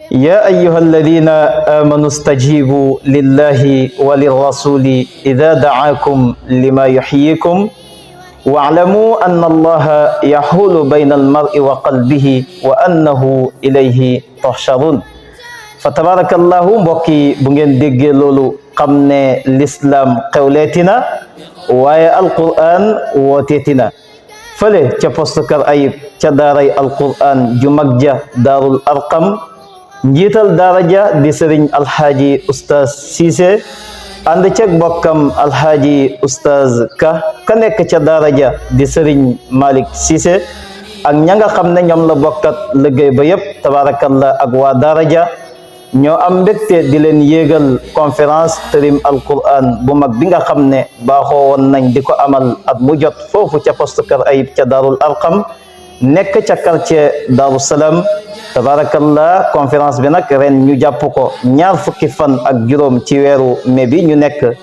يا أيها الذين آمنوا استجيبوا لله وللرسول إذا دعاكم لما يحييكم واعلموا أن الله يحول بين المرء وقلبه وأنه إليه تحشرون فتبارك الله بوكي بنген ديغ لولو خامني الإسلام قولتنا ويا القرآن وتيتنا فلي تي بوستكر أيب تي داري القرآن جمجة دار الأرقم njiital daraja di Serigne Alhaji Oustaz Cissé ànd ceeg bokkam Alhaji Oustaz Ka nekk ca daraja di Serigne Malick Cissé ak ña nga xam ne ñoom la bokkat liggéey ba yépp tabarakallah ak waa daraja ñoo am mbégte di leen yéegal conférence tërim alquran bu mag bi nga xam ne baaxoo woon nañ di ko amal at mu jot foofu ca poste Kër Ayib ca Darul Arqam nekk ca quartier Darou Salam tabarakallah conférence bi nag ren ñu jàpp ko ñaar fukki fan ak juróom ci weeru mai bi ñu nekk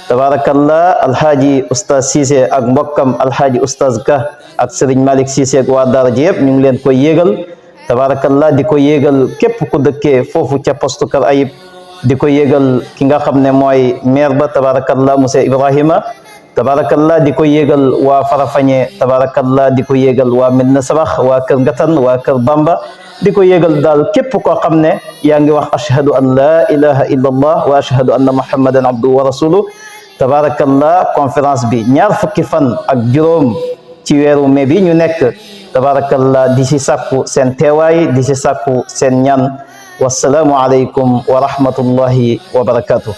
tabarakallah Alhaji Oustaz Cissé ak mbokkam Alhaji Oustaz Ka ak Serigne Malick Cissé ak waa daara ji yëpp ñu ngi leen koy yéegal tabarakallah di ko yéegal képp ku dëkkee foofu ca poste Kër Ayib di ko yéegal ki nga xam ne mooy maire ba tabarakallah monsieur Ibrahima tabarakallah di ko yéegal waa Farafeñe tabarakallah di ko yéegal waa Medina Sabax waa Kër Ngatan waa Kër Bamba di ko yéegal daal képp koo xam ne yaa ngi wax ashhadu an la ilaha illa allah wa ashhadu anna muhammadan abduhu wa rasuluh tabarakallah conférence bi ñaar fukki fan ak juróom ci weeru mai bi ñu nekk tabarakallah di si sàkku seen teewaay di si sàkku seen ñaan wassalaamu alaykum wa rahmatullahi wa barakatuh